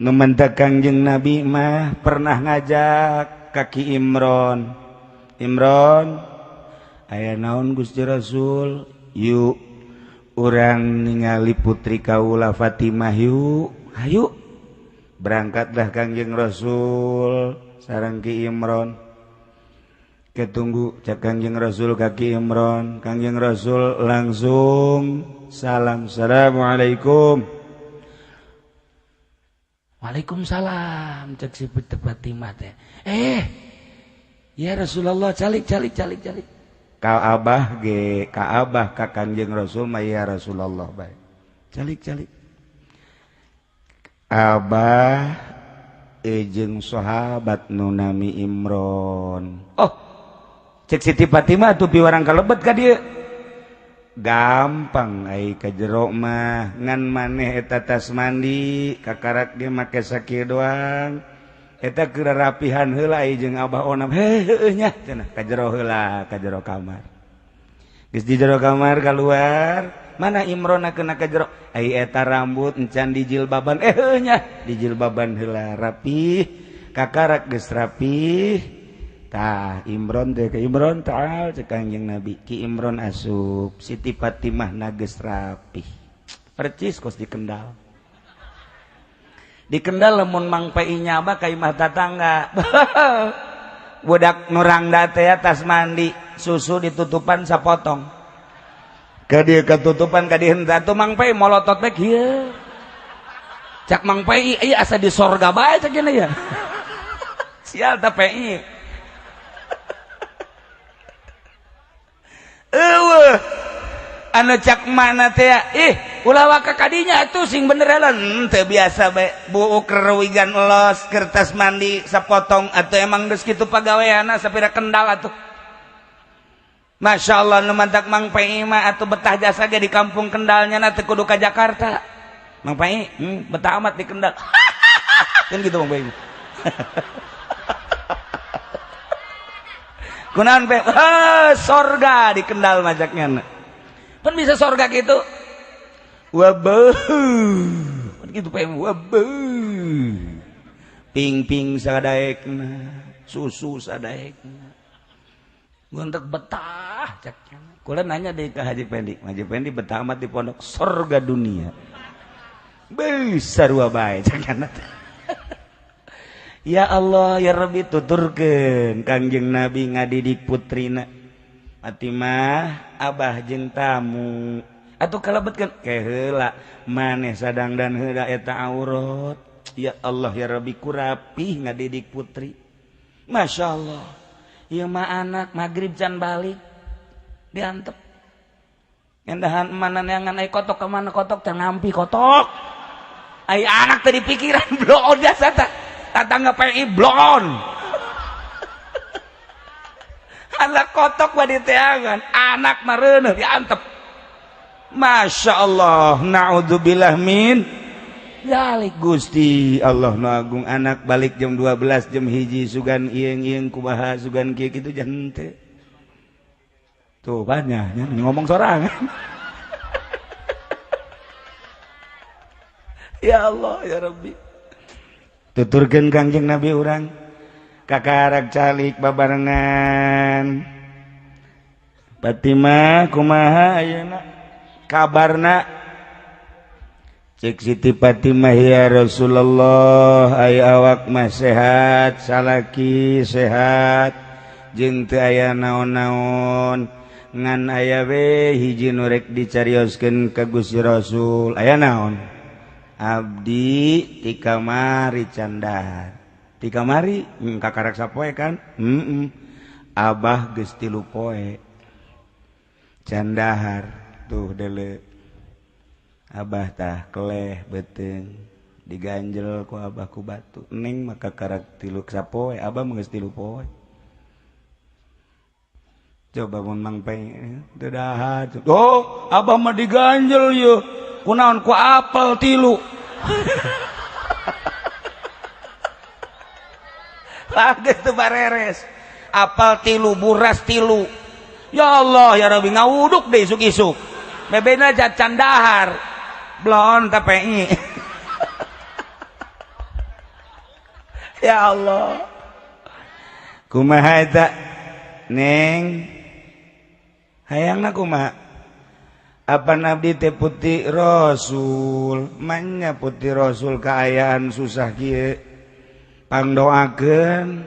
Nu mantak Kangjeng Nabi mah pernah ngajak ka Ki Imron. Imron, aya naon Gusti Rasul? Yuk urang ningali putri kaula Fatimah yuk. Hayu. Berangkatlah Kangjeng Rasul sareng Ki Imron. Ketunggu cak Kangjeng Rasul ka Ki Imron. Kangjeng Rasul langsung salam, assalamualaikum. Waalaikumsalam cek si Putri Fatimah teh. Eh, ya Rasulullah, calik calik calik calik. Ka abah ge, ka abah ka Kangjeng Rasul mah ya Rasulullah bae. Calik calik. Abah jeung sahabat nu nami Imron. Oh, cek Siti Fatimah tuh piwarang kalebet ka dieu. Gampang ai ka jero mah, ngan maneh eta tas mandi kakarak dia make sakieu doang. Eta keur rapihan heula ai jeung abah onam heueuh nya cenah ka jero heula, ka jero kamar. Geus di jero kamar keluar, mana Imron kena ka jero? Ai eta rambut encan dijilbaban, eh heueuh nya dijilbaban heula rapih, kakarak geus rapih. Tah Imron teh, ke Imron ta'al cek Kangjeng Nabi. Ki Imron asup, Siti Fatimah na geus rapih. Percis kos di Kendal. Di Kendal lamun Mang Pi nyaba ka imah tatangga. Budak nu rangda teh tas mandi, susu ditutupan sapotong. Ka dieu katutupan ka dieu henteu atuh Mang Pi molotot bae kieu. Cak Mang Pi ieu asa di sorga bae cak ya. Sial ta Pi. Eueuh anu cak mana teh, ih ulah waka kadinya atuh sing bener heula teu biasa bae buuk rewigan los kertas mandi sapotong atau emang geus kitu pagaweanna sapira Kendal atuh. Masya Allah nu mantak Mang Pi mah atuh betah jasa ge di kampung Kendalnya na teu kudu ka Jakarta. Mang Pi, betah amat di Kendal. Kan gitu Mang Pi. Kunaon pe? Ah, sorga di Kendal majaknya. Pan bisa sorga gitu. Wabeuh. Pan gitu pe, wabeuh. Ping-ping sadaekna, susu sadaekna. Guntek betah caknya. Kula nanya deh ke Haji Pendi. Haji Pendi betah amat di pondok, sorga dunia. Besar bae caknya. Ya Allah ya Rabbi, tuturkeun Kangjeng Nabi ngadidik putrina Fatimah, abah jeung tamu atuh kalebetkeun ke heula maneh sadang dan heula eta aurat. Ya Allah ya Rabbi, ku rapih ngadidik putri. Masya Allah ieu mah anak maghrib can balik diantep endahan mana neangan ai kotok ke mana kotok teh ngampi kotok ai anak teh dipikiran bloon jasa teh tatangga PI blon anak kotok mah diteangan anak mah reuneuh diantep. Masya Allah, naudzubillah min dzalik. Gusti Allah nu agung, anak balik jam 12 jam 1 sugan ieung-ieung kumaha sugan kieu kitu jante tuh banyak ngomong sorangan. Ya Allah ya Rabbi, tuturkeun Kangjeng Nabi urang kakarak calik babarengan. Fatimah kumaha ayeuna kabarna? Cek Siti Fatimah, ya Rasulullah, ay awak mah sehat, salaki sehat jeung teu aya naon-naon, ngan aya we hiji nu rek dicarioskeun ka Gusti Rasul. Aya naon? Abdi ti kamari candar. Ti kamari kakarak sapoe kan? Abah geus 3 poe candahar tuh dele. Abah tah keleh beuteung diganjel ku abah ku batu. Neng maka karak 3 sapoe, abah mah geus 3 poe. Coba mun Mang Peng teu dahar. Oh, abah mah diganjel yeuh. Kunaon ku apel 3. Lagi teu bareres. Apel 3, buras 3. Ya Allah ya Rabbi, ngawuduk deh isuk-isuk. Bebena candahar. Blon TPI. Ya Allah, kumaha eta, Neng? Hayangna kumaha? Apa nabi teh putri Rasul? Manya putri Rasul keayaan susah kieu, pangdoakeun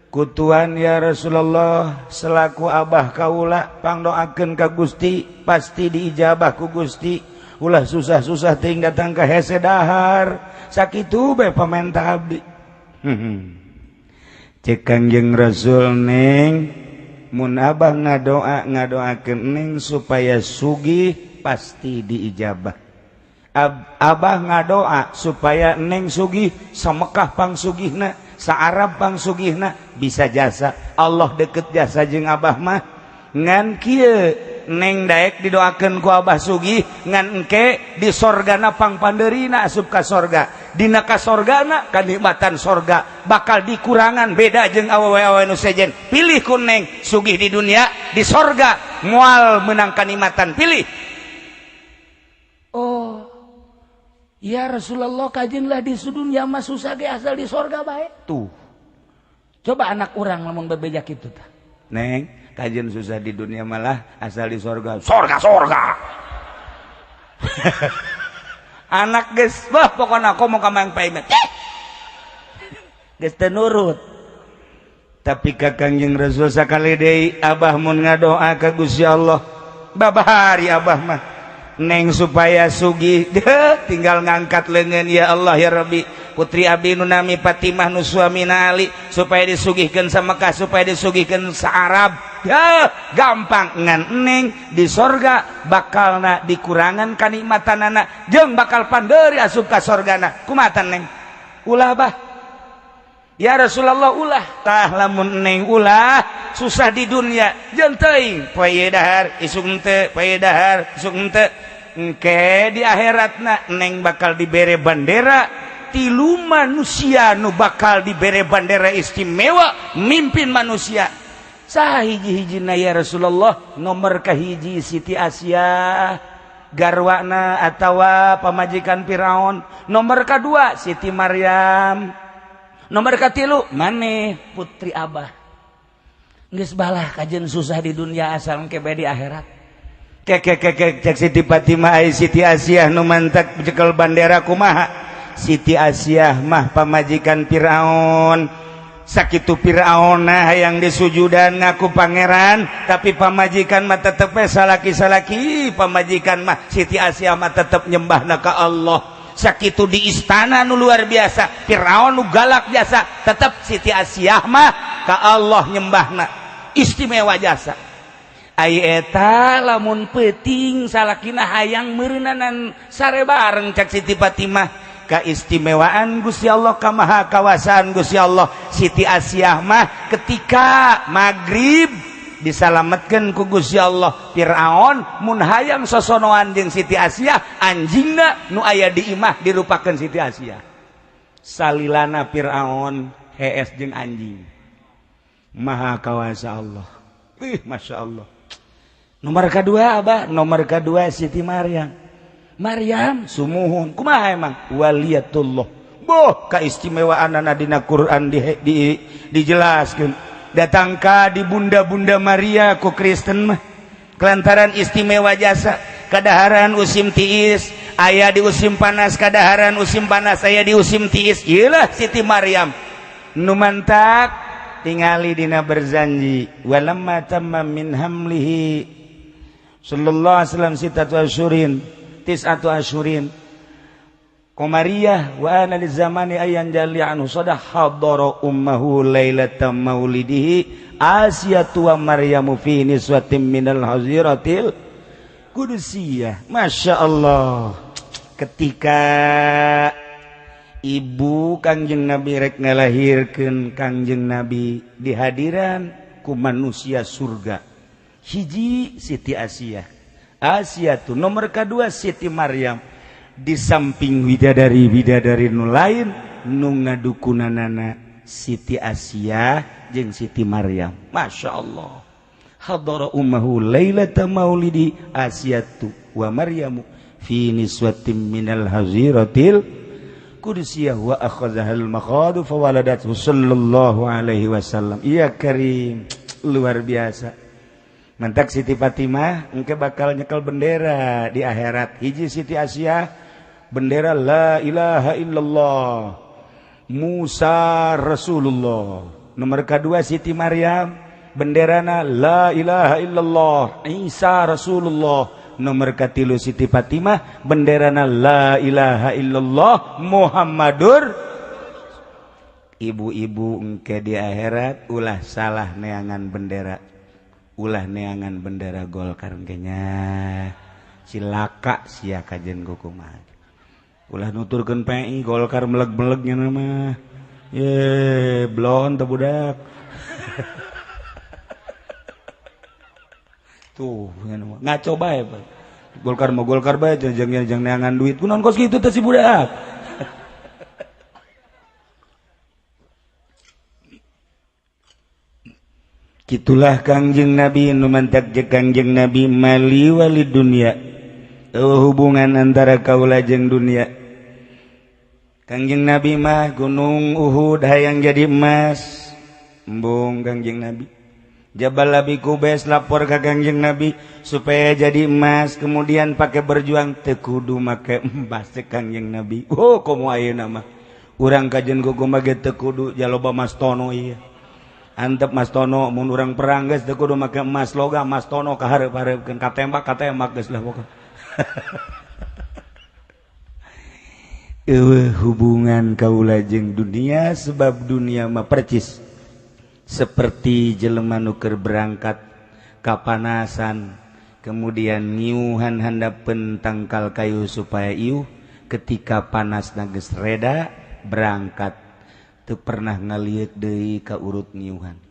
kutuan ya Rasulullah. Selaku abah kaula, pangdoakeun ka Gusti, pasti diijabah ku Gusti. Ulah susah-susah ting datang ke hese dahar. Sakitu bae pamenta abdi. Cek Kangjeng Rasul, "Neng, mun abah ngadoa, ngadoakeun neng supaya sugih, pasti diijabah. Abah ngadoa supaya neng sugih, samekah pang sugihna, sa Arab pang sugihna, bisa jasa. Allah deket jasa jeung abah mah. Ngan kieu, neng daek didoakeun ku abah sugih, ngan engke di sorgana pang pandeurina asup ka sorga. Dina ka sorgana, kanikmatan sorga bakal dikurangan, beda jeung awewe-awewe nu sejen. Pilih ku neng sugih di dunia, di sorga moal menang kanikmatan. Pilih." "Oh ya Rasulullah, kajenlah di dunia mah susah ge asal di sorga bae." Tuh, coba anak orang ngomong bebeja kitu tah. "Neng, kajen susah di dunia malah asal di sorga." Sorga, sorga. Anak geus, wah, pokoknya aku mau ka mang paimet, geus teu nurut. Tapi ka Kangjeng Rasul sakali deui, "Abah mun ngadoa ka Gusti Allah, babahari abah mah neng supaya sugih deh, tinggal ngangkat lengan, 'Ya Allah, ya Rabbi, putri abi nu nami Fatimah, nu suamina Ali, supaya disugihkeun sa Mekah, supaya disugihkeun sa Arab,' ya gampang. Ngan neng di sorga bakalna dikurangan kanikmatanana jeung bakal pandeuri asup ka sorgana. Kumaha, neng?' 'Ulah, bah, ya Rasulullah, ulah.' Tah, lamun neng ulah susah di dunia jeung teuing poe dahar isuk henteu, poe dahar isuk henteu, engke di akhiratna neng bakal dibere bandera. Tilu manusia nu bakal dibere bandera istimewa mimpin manusia. Saha hiji-hijina, ya Rasulullah?" Nomor kahiji Siti Asia, garwana atawa pamajikan Firaun. Nomor kedua Siti Maryam. Nomor katilu maneh, putri abah. Geus balah, kajen susah di dunia asal engke di akhirat." Keke keke, cek Siti Fatimah, ai Siti Asiah nu mantak cekel bandera kumaha? Siti Asiah mah pamajikan Firaun. Sakitu Firaun hayang disujudan, ngaku pangeran, tapi pamajikan mah tetep salaki-salaki. Pamajikan mah Siti Asiah mah tetep nyembah ka Allah. Sakitu di istana nu luar biasa, Firaun nu galak biasa, tetep Siti Asiah mah ka Allah nyembahna. Istimewa jasa. Ai eta lamun peuting salakina hayang meureunanan sare bareng. Cek Siti Fatimah, keistimewaan Gusti Allah, kamaha kawasaan Gusti Allah, Siti Asiah mah ketika maghrib disalametkeun ku Gusti Allah. Firaun mun hayang sosonoan jeung Siti Asiah, anjingna nu aya di imah dirupakeun Siti Asiah. Salilana Firaun hees jeung anjing. Maha kawasa Allah. Ih, Masya Allah. Nomor kedua, Abah? Nomor kedua Siti Maryam. Maryam sumuhun. Kumaha emang? Waliyatullah. Boh, keistimewaan dina Quran di dijelaskan. Datangkah di bunda-bunda Maria ku Kristen mah kelantaran istimewa jasa. Kadaharan usim tiis aya di usim panas, kadaharan usim panas aya di usim tiis. Iyalah Siti Maryam nu mantak tingali dina berzanji, walamma tamma min hamlihi sallallahu alaihi wasallam sittatu asyurin tis'atu asyurin Qamariyah wa ana lizamani ayan jali anhu sadah hadara ummahu lailata maulidihi Asiyatu wa Maryamu fi niswatin minal haziratil Qudusiyah. Masya Allah, ketika ibu Kangjeng Nabi rek ngalahirkeun Kangjeng Nabi, di hadiran ku manusia surga. Hiji Siti Asia, Asia tuh. Nomor kedua Siti Maryam, di samping widadari widadari nu lain. Nu ngadukunanana Siti Asia jeung Siti Maryam. Masya Allah. Hadara ummahu lailata maulidi Asiyatu wa Maryamu fi niswatin minal haziratil. Kudsiyah wa akhadhal makhadu fawaladathu sallallahu alaihi wasallam. Iya karim, luar biasa. Mantak Siti Fatimah engke bakal nyekel bendera di akhirat. Hiji Siti Asia bendera la ilaha illallah Musa Rasulullah. Nomor kedua Siti Maryam benderana la ilaha illallah Isa Rasulullah. Nomor katilu Siti Fatimah benderana la ilaha illallah Muhammadur. Ibu-ibu engke di akhirat ulah salah neangan bendera, ulah neangan bendera Golkar engke nya cilaka sia kajen kukumaha. Ulah nuturkeun PI Golkar meleg-melegnya nama ye blon teh budak. Tuh ngaco bae Golkar mau Golkar bae jeung neangan duit kunaon kos kitu teh si budak. Kitulah Kangjeng Nabi nu mantak jeung Kangjeng Nabi mali wali dunia. Hubungan antara kaula jeung dunia. Kangjeng Nabi mah gunung Uhud hayang jadi emas. Embung Kangjeng Nabi. Jabal Abi Kubais lapor ke Kangjeng Nabi supaya jadi emas, kemudian pakai berjuang teu kudu make emas teh Kangjeng Nabi. Oh, komo ayeuna mah. Urang kajen kumaha ge teu kudu jaloba Mas Tono ieu. Antep Mas Tono mun urang perang geus teu kudu make emas logam Mas Tono ka hareup-hareupeun katembak geus lah pokona. Eueuh hubungan kaula jeung dunia sebab dunia mah percis seperti jelema nu keur berangkat kapanasan kemudian ngiuhan handapeun tangkal kayu supaya iuh, ketika panasna geus reda berangkat teu pernah ngalieuk deui ka urut ngiuhan.